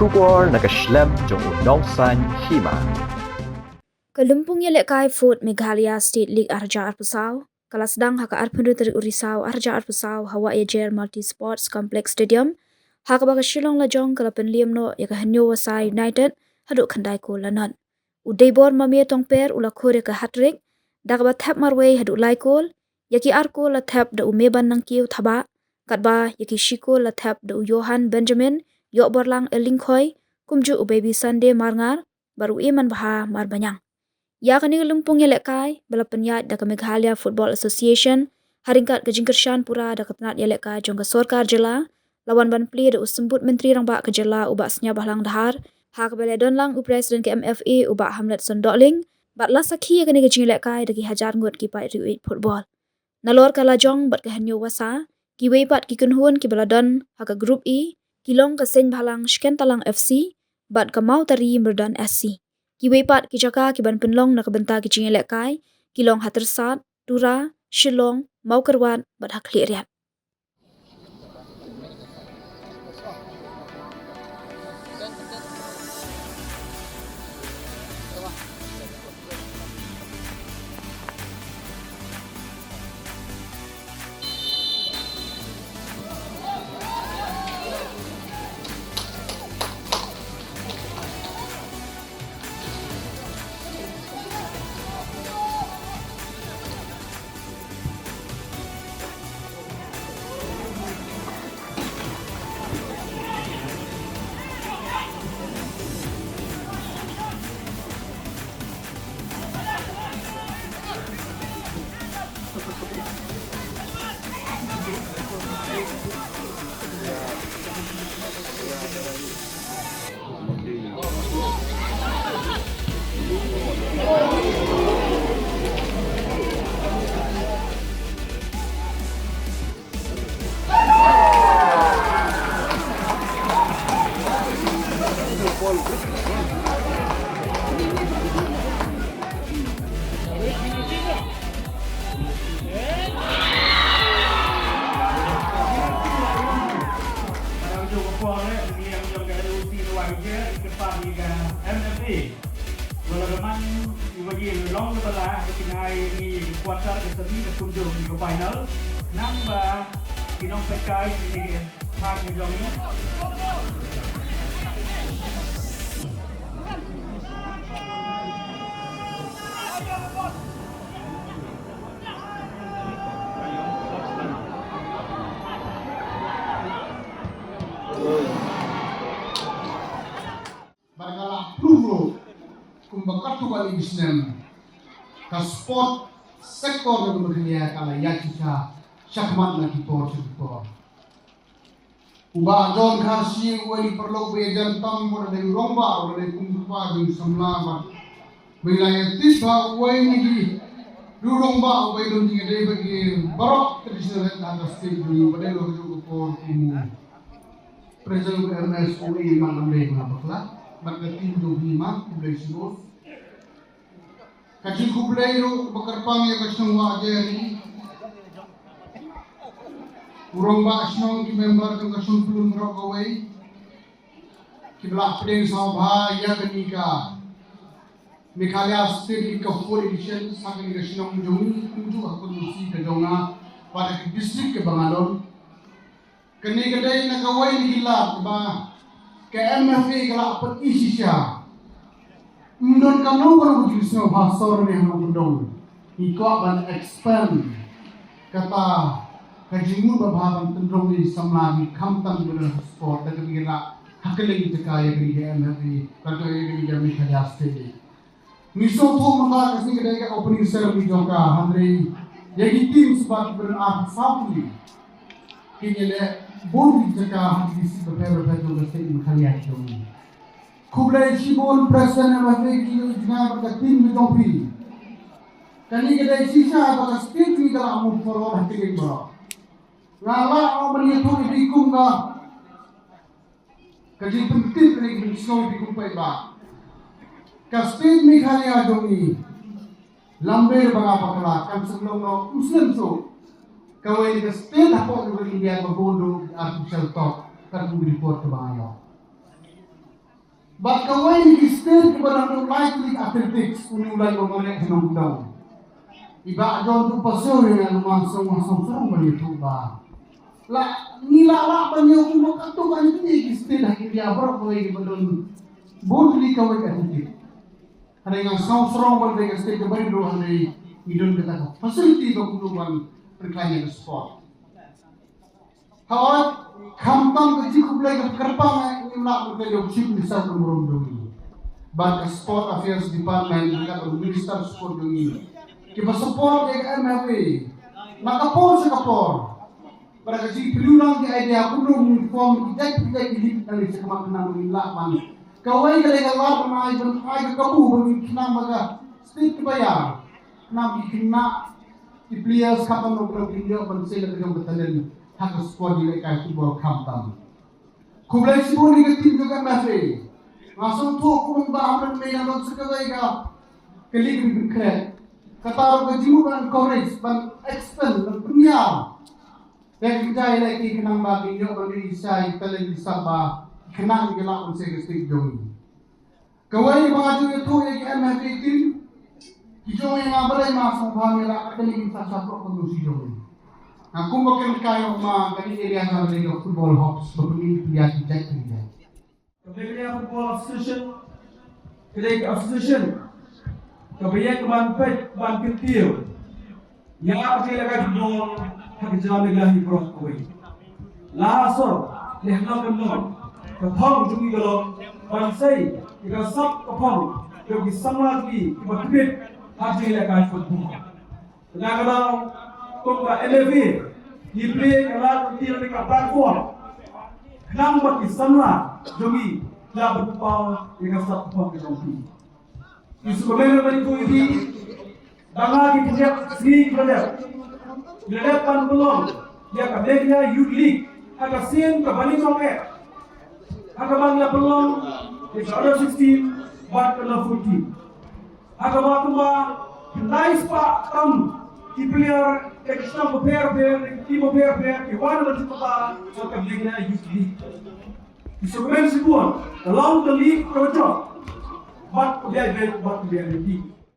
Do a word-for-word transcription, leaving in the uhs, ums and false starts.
Khubor na ka shlem jong u nongsaiñ hima. Ka lympung ïalehkai Fourth Meghalaya State League arhajar arphew saw ka la sdang ha ka arphew hynriew tarik u Risaw arhajar arphew saw ha Wah Ïajer Multi Sports Complex Stadium, ha kaba ka Shillong Lajong ka la pynliem noh ïa ka Hynñiewwasa United haduh khyndai kol la nod. U Deibor Mamie Tongper u la khur ïa ka hat-trick da kaba thep marwei haduh lai kol, ïa ki ar kol la thep da u Meban Nangkiew Thabah, katba ïa ki shi kol la thep da u Johan Benjamin, Ïohborlang Elingkhoi, kumjuh u Baby Sunday Marngar bad u Emanbha Marbaniang. Ïa kane ka lympung ïalehkai ba la pynïaid da ka Meghalaya Football Association ha ryngkat ka jingkyrshan pura da ka tnat ïalehkai jong ka sorkar jylla, la wan ban plie da u Symbud Myntri Rangbah ka jylla u Bah Sniawbhalang Dhar, ha kaba la don lang u President ka M F A u Bah Hamletson Dohling, bad la sakhi ïa kane ka jingïalehkai da ki hajar ngut ki paidriewieid football. Nalor ka Lajong bad ka Hynñiewwasa, kiwei pat ki kynhun kiba la don ha ka Group E ki long ka Seiñbhalang Shkentallang F C bad ka Mawtari Myrdan S C. Kiwei pat ki jaka ki ban pynlong na ka bynta ki jingïalehkai ki long ha Tyrsad, Tura, Shillong, Mawkyrwat bad ha Khliehriat. Wala ka man u ba ïa long da ba la ha ka jingai ngi ka quarter ka semi ka kumjuh ngi ka final. Nang ba ki nongpeit kai ngi ka phang ngi jong ngi. Bad ka la prove ruh kumba katto katne ki snem ka sport sector jong ka Meghalaya ka la ïaid shisha shakhmat na ki por sha ki por. U Bah John Kharshi uwei u paralok ba ïajan tam, u la dei u rangbah, u la dei kum u kpa jong u samla bad ba ngi la ïa tip ba uwei na ki rangbah uba ïadon jingïadei bad ki baroh traditional head na ka state jong ngi, ba dei ruh ha kajuh ka por kum u President ka M S O A Bah Lambe Bangla Bakla bad ka team jong phi, Bah, khublei shibun. Ka jingkhublei ruh ba kyrpang ïa ka shnong Wah Ïajer. U rangbah shnong, ki member jong ka shnong Pyllun baroh kawei kiba la pdiang sngewbha ïa kane ka Meghalaya State League ka fourth edition sha kane ka shnong jong ngi, kumjuh ha ka constituency ka jong nga bad ha ka district kaba nga don. Kane ka dei na kawei na ki lad ba ka M F A ka la pyni shisha. Ym don kano kano ka jingsngewbha sor ne ha nongkyndong. Ngi kwah ban expand kata ka jingmut ba bha ban pynrung ïa ki samla ngi, khamtam ba don ha sport, da kaba ngi rah ha kylleng ki jaka ïa kane ka M F A, bad ïa kane ka Meghalaya State League. Ngi sngewthuh mynta ka sngi ka dei ka opening ceremony jong ka, hynrei ïa ki team shuwa kiba don arphew saw tylli kin ïaleh bun ki jaka ha ki district bapher bapher jong ka state Meghalaya jong ngi. Khublei shibun President M F A, ki jngai bad ka team ka jong phi. Kane ka dei shisha ba ka state ngi ka la move forward ha ki dei baroh. Nga lah ban ïathuh ïa phi kum ka Ka jingpyntip kane ka jingsngew phi kum paidbah. Ka state Meghalaya jong ngi, lymne ba nga bakla, kan sa long noh u snem shuh kawei ka state hapoh jong ka India ba bun ruh artificial turf, kat kum ka report kaba nga ïoh. Bad kawei na ki state kiba dang dei lai tylli athletics, une u lai ba mareh ha Nongkyndong. I Bah John Tuh Pasio ïa nga, nga sngewsarong ban ïathuh ba la ngi lah lah ban ïoh kumba katto katne ki state ha India baroh kawei kiba don bun tylli kawei ka athletics. Hynrei nga sngewsarong ba dei ka state kaba ri ruh hynrei ngi don kata ka facility ba kumno ban pynkhlaiñ ïa ka sport. Hooid, khamtam ka jingkhublei ka kyrpang eh, ngim lah ban kylli ïa u Chief Minister ka burom jong ngi, bad ka Sport Affairs Department, bad ka Minister Sport jong ngi, kiba support ïa ka M F A na ka por sha ka por. Bad ka jingpynlong ki idea kumno ngin form ki jait ki jait ki league na ka sha ka mat khnang ba ngin lah ban, kawei ka dei ka lad ban ai, ban ai ka kabu ba ngin khnang ba ka state kiba ïar, khnang ki khynnah ki players khamtam ruh kin ïoh ban sei la ka jong ka talent ha ka sport jingïalehkai football khamtam. Khublei shibun ïa ka team jong ka M F A. Nga sngewthuh kum ba ha mynta nang don sa kawei ka, ka league ban pynkhreh. Kata ruh ka jingmut ban encourage, ban expand, ban pynïar ïa ki jait ïalehkai khnang ba kin ïoh ban ïoh ïa ki talent ki sap ba ki khynnah ki lah ban sei ka state jong ngi. Kawei ba nga ju ïathuh ïa ki M F A team, ki jong ïa nga balei ma sngewbha ïa la ka kane ki sa sha pyrshah ka jong ngi. Nga kumba kren kai ong ma kane area ka dei ka football hubs ba pynmih pynïar ki jait ki jait. Ka Meghalaya Football Association ka dei ka association kaba ïeng ban peit ban kyntiew ïa ka jingïalehkai football ha ka jylla Meghalaya hi baroh kawei. La sor leh nang ka nong ka thong jong ngi ka long ban sei ïa ka sap ka phong jong ki samla jong ngi kiba kbit ha ka jingïalehkai football. Te na ka daw kum ka M F A ngi plie ka lad ka tiar ne ka platform khnang ba ki samla jong ngi la pynpaw ïa ka sap ka phong ka jong ki. Ki sngewmen ba ngi tu ïa ki Ba nga ki kjat sngi ki la dep, ki la dep ban pynlong ïa ka Meghalaya Youth League ha ka sien kaba nyngkong eh, ha kaba ngi la pynlong ïa ka under sixteen bad ka under fourteen. Ha kaba kumba khyndai spah tam ki player na ki shnong bapher bapher, na ki team bapher bapher ki wan ban sngewthuh ïa ka Meghalaya Youth League. Ki sngewmen shibun ka long ka league kaba jop bad ka biang bad ka biang.